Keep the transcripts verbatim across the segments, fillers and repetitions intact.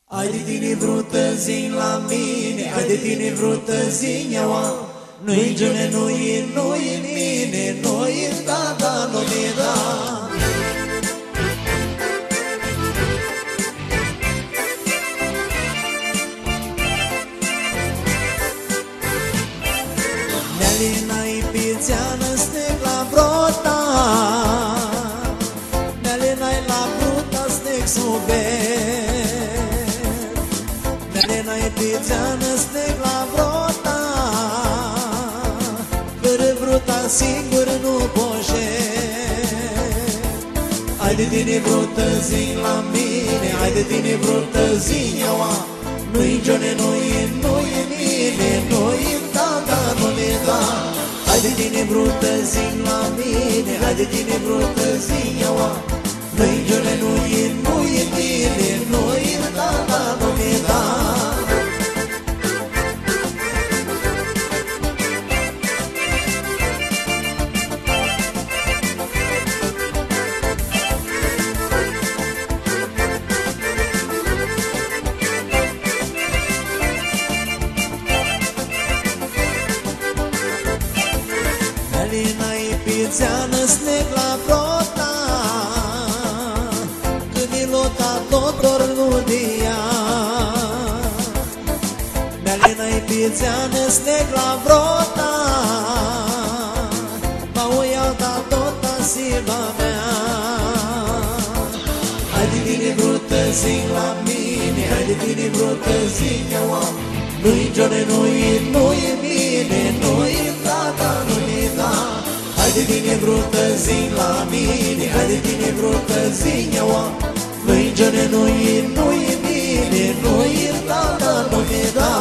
Ai di tini vrutã zi la mini, ai di tini vrutã zi njaua. Nu-i gione, nu-i, nu-i mini, nu-i tata, nu mi da. Nj-alinai pi dzeanã s-neg la vrota, nj-alinai la vrota s-neg s-u ved. Nj-alinai pi dzeanã s-neg la vrota, fãrã vrota singur nu pot shed. Ai di tini vrutã zi la mini, ai di tini vrutã zi njaua. Nu-i gione, nu-i, nu-i mini, nu-i tata, nu mi da. Ai di tini vrutã zi la mini, ai di tini vrutã zi njaua. Nu-i gione, nu-i, nu-i mini, nu-i tata, nu mi da. Nj-alinai pi dzeanã s-neg la vrota, cãndu-i lota tot dorlu di ea. Nj-alinai pi dzeanã s-neg la vrota, ma u ljau da tota siba mea. Ai di tini vrutã zi la mini, ai di tini vrutã zi njaua. Nu-i gione, nu-i, nu-i mini, nu-i tata, nu mi da. Ai di tini vrutã zi la mini, ai di tini vrutã zi njaua. Nu-i gione, nu-i, nu-i mini, nu-i tata, nu mi da.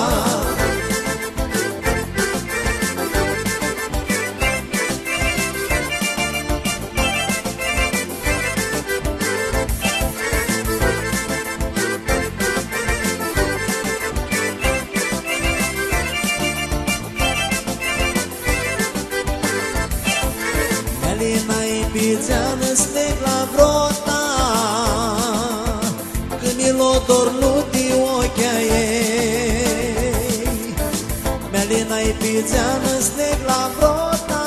Nj-alinai pi dzeanã s-neg la vrota, cãndu-i lo dorlu di oclji a ljei. Nj-alinai pi dzeanã s-neg la vrota,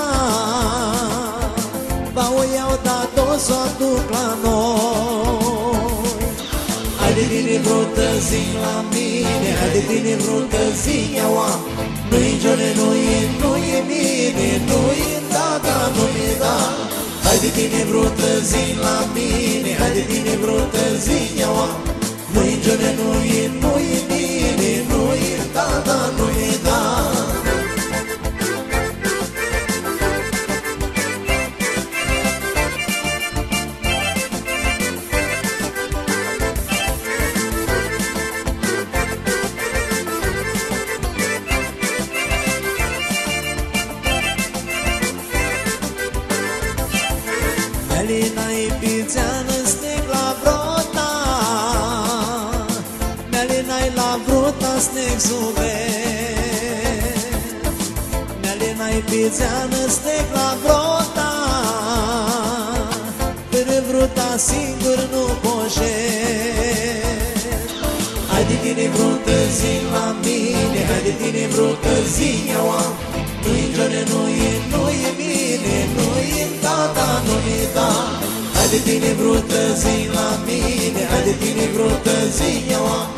va u ljau da tot s-u aduc la noi. Ai di tini vrutã zi la mini, ai di tini vrutã zi njaua. Nu-i gione, nu-i, nu-i mini, nu-i tata, nu mi da. Ai di tini vrutã zi la mini, ai di tini vrutã zi njaua. Nu-i gione, nu-i, nu-i mini, nu-i tata, nu mi da. Nj-alinai pi dzeanã s-neg la vrota, nj-alinai la vrota s-neg s-u ved. Nj-alinai pi dzeanã s-neg la vrota, fãrã vrota singur nu pot shed. Ai di tini vrutã zi la mini, ai di tini vrutã zi njaua. Nu-i gione, nu-i, nu-i mini, nu-i tata, nu mi da. Ai di tini vrutã zi la mini, ai di tini vrutã zi njaua.